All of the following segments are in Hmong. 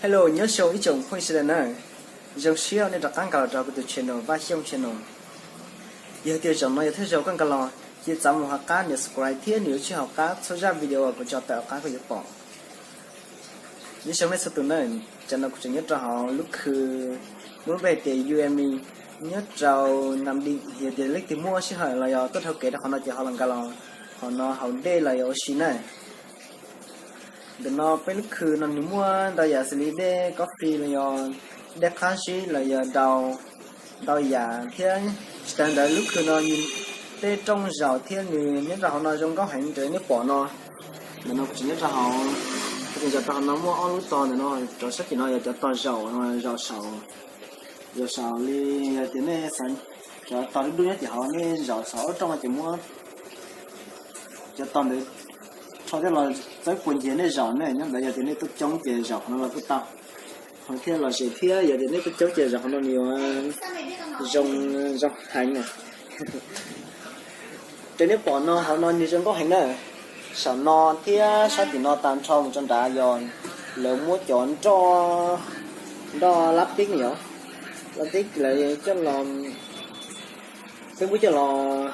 Hello, nyob zoo ib tsoom phooj ywg sawv daws na. Zoo siab nej rov qab nkag los rau kuv tus channel Vaj Xyooj Channel. Yog tias zaum no yog thawj zaug koj nkag los, cia li txav mus ho qab nias subscribe thiab nias lub tswb hauv qab txhua zaj video uas kuv tso tawm qab koj yuav pom. Nyob zoo nej txhua tus na, tam no kuv tseem nyob rau hauv lub khw muab npe hais tias Uemi, nyob rau Nam Định, yog tias leej twg muaj sij hawm los yog tuaj dhau kev rau qhov no ces ho los nkag los qhov no haus dej los yog ua si na. Ntawm no peb lub khw no nws muaj ntau yam xws li dej coffee los yog dej qab zib los yog daus, ntau yam thiab. Tsis tas ntawd lub khw no nws tej rooj zaum thiab nws nyob rau hauv no zoo nkauj heev raws li nej pom no. Ntawm no kuv tseem nyob rau hauv, kuv tseem zaum rau hauv no muaj ob lub tog ntawm no, rau sab tim no yog cov tog zaum, zaum saum, zaum saum li tias nej xav, cov tog dub dub nyob tim hauv nej zaum saum ob rooj no ces muab cov tog ntawd rho coj los txawb puas nyiag nej zaum ne, nyob ntawd yog tias nej tuaj coob ces zaum qhov no los kuj tau. Ho thiab los zem thiab yog tias nej tuaj coob ces zaum qhov no nws yuav zoo, zoo heev na. Raws nej pom no hauv no nws zoo nkauj heev na. Saum no thiab sab tim no tag nrho mus rau nrad yog lawv muab cov nroj, nroj lab tib ne yom, lab tib lawv coj los, peb muab coj los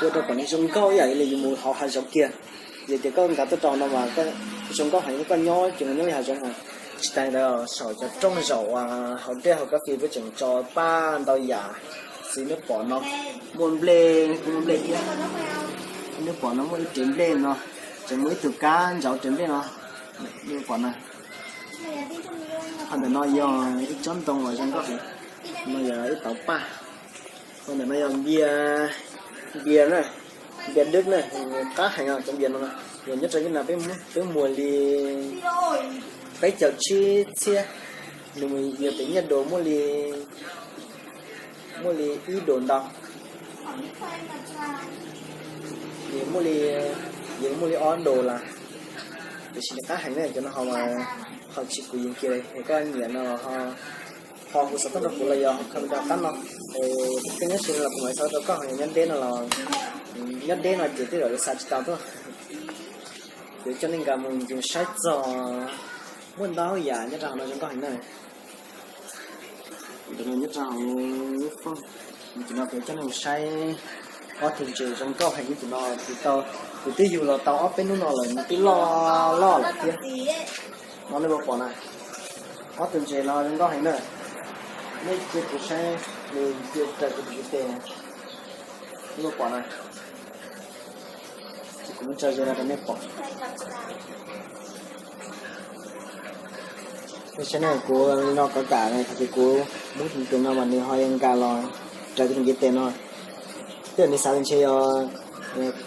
ua rau kom nws zoo nkauj ib yam li yus mus hauv hav zoov kiag. Yog tias koj nkag tuaj rau no mas zoo nkauj heev, koj nyob ces nyob li hav zoov mas. Tsis tas ntawd saum cov rooj zaum uas haus dej haus kab fis peb tseem tso paj ntau yam xws nej pom no, muaj nplej, kuj muaj nplej thiab. Nej pom no muaj ib rev nplej no, tseem muaj ib tug kab ntsauv rev nplej no, nej pom na. Qhov ntawm no yog ib tsob ntoo uas zoo nkauj heev, no yog ib tauv paj. Qhov ntawm no yog npias, npias na, npias dwb na, qab heev os cov npias no. Yog nyob rau Nyab Laj peb muag li peb caug tsib txhiab, nws mus yog tus nyiaj dua muaj li, muaj li ib dua ntau, nws muaj li, yeej muaj li ob dua lawm. Tiam sis nws qab heev ne, cov no ho mas ho tsis kuv yees kiag li, koj nyiam no ho ho hu xov tooj rau kuv los yog comment rau qab no. Koj nyob ze los kuv mam xov rau koj, nyob deb no los, nyob deb no ces tej zaum yuav xa tsis tau tuaj. Yuav coj nej nkag mus ncig saib txog, muaj ntau yam nyob rau hauv no zoo nkauj heev na. Ntawm no nyob rau hauv lub fooj, ntawm no kuv coj nej mus saib ob tug ntses zoo nkauj heev. Ntawm no kuv tau, kuv twb yug los tau ob peb hnub no lawm, nws twb loj loj lawm thiab. No nej puas pom na, ob tug ntses no zoo nkauj heev na. Nej cia kuv saib, nws cia raws kuv tus ntiv tes, nej puas pom na. Ces kuv muab tso ze no rau nej pom. Nej saib na, kuv li no kov kam na, thaum ces kuv muab tus no mas nws ho yuav nkag los raws kuv tus ntiv tes no. Tej zaum nws xav tias ntshe yog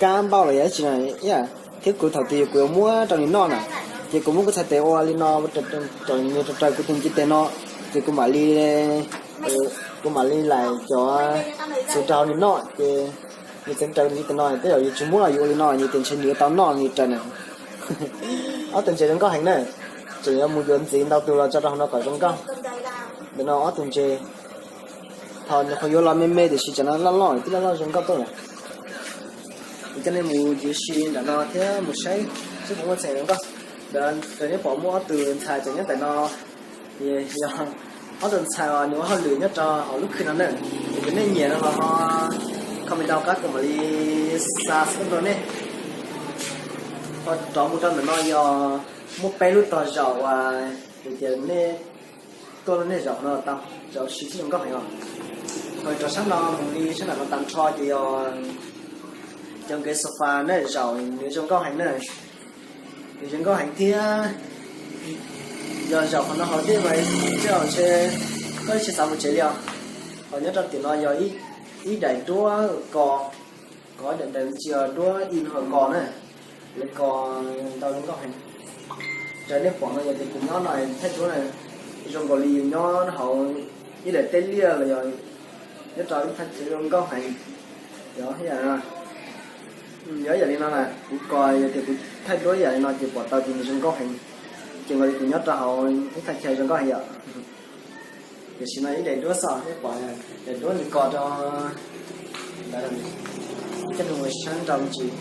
kab npauj los yog dab tsi no ib yam, thiab kuv thaum twg yog kuv yuav muab rau nws noj na, ces kuv muab kuv txhais tes ua li no, nws raws raws kuv tus ntiv tes no, ces kuv mam li, kuv mam li laim cov txhuv rau hauv nws noj, ces nws txeev raws ntiv tes no. Tej zaum yus tsis muab los yus ua li no, nws tias ntshe nws yuav tau noj nws raws na. Ob tug ntses zoo nkauj heev na, tseem yuav mus yuav ntxiv ntau tus los tso rau hauv no kom zoo nkauj. Ntawm no ob tug ntses, thaum nws qhov yuav los me me tiam sis tsam no loj loj, twb loj loj zoo nkauj tuaj lawm. Kuv coj nej mus ncig si nram no thiab mus saib seb puas muaj txheem zoo nkauj. Ntawm no nej pom muaj ob tug ntxhais tseem nyob ntawm no, yog ob tug ntxhais uas nws ua hauj lwm nyob rau hauv lub khw no na. Yog nej nyiam no los ho comment rau qab kuv mam li xa xov tooj rau nej. Ho rov mus rau ntawm no yog muaj peb lub tog zaum uas yog tias nej tuaj nej zaum no tau, zaum si tib zoo nkauj heev os. Ho rov sab no mus li sab nram no tag nrho ces yog cov nkev sofa nej zaum nws zoo nkauj heev na. Nws zoo nkauj heev thiab. Yog zaum qhov no haus dej mas tej zaum ntshe koj tsis xav mus tsev li os. Ho nyob rau tim no yog ib daim duab kos, kos daim daim tsi duab ib no kos na, lawv kos ntau zoo nkauj heev. Raws nej pom no yog tias kuv nyob no thaij duab na, zoo nkaus li yus nyob hauv ib daim teb liaj los yog nyob rau ib thaj chaw zoo nkauj heev. Yog ib yam li no na, kuv kos yog tias kuv thaij duab ib yam li no ces pom tau tias nws zoo nkauj heev, ces nkaus li kuv nyob rau hauv ib thaj chaw zoo nkauj heev yom. Tiam sis no ib daim duab xwb, nej pom daim duab nws kos rau ntawd, coj nws mus saib nrau ntsis.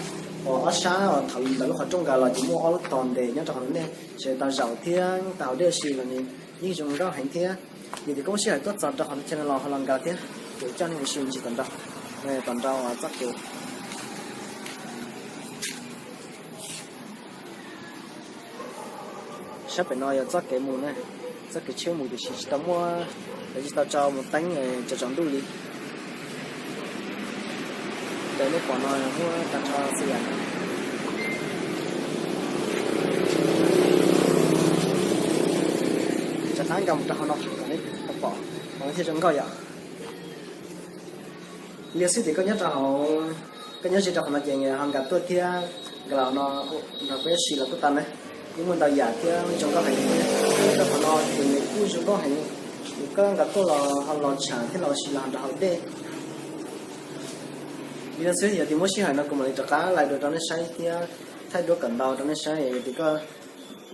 Ob sab uas thaum ntawm lub qhov rooj nkag los ces muaj ob lub tog ntes nyob rau qhov no nej sawv daws tau zaum thiab tau haus dej ua si los nws yeej zoo nkauj heev thiab. Yog tias koj muaj sij hawm tuaj txog rau qhov chaw no los ho los nkag thiab, ces coj nej mus sim ntsis tom nraud, tom nraud txoj kev. Sab pem no yog txoj kev mus na, txoj kev tsheb mus tiam sis tsis tau muaj, lawv tsis tau tso mus teeb, tsaus tsaus ntuj li. Raws nej pom no muaj tag nrho xwb yom. Rov qab nkag mus rau hauv no kom nej tau pom, hauv no thiaj zoo nkauj yom. Li xwb ces koj nyob rau hauv, koj nyob ze rau qhov no ces ho nkag tuaj thiab nkag los no nrog peb ua si los kuj tau na. Yeej muaj ntau yam thiab zoo nkauj heev. Nyob rau qhov no ces nws kuj zoo nkauj heev, ces koj nkag tuaj los ho los tsham thiab los ua si los nrog haus dej. Li no xwb, yog tias muaj sij hawm no kuv mam li rov qab laij dua rau nej saib thiab thaij duab kom ntau rau nej saib. Yog tias koj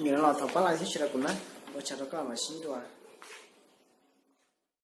nyiam no los thov pab laij thiab share rau kuv na. Ua tsaug rau koj, mam sib ntsib dua.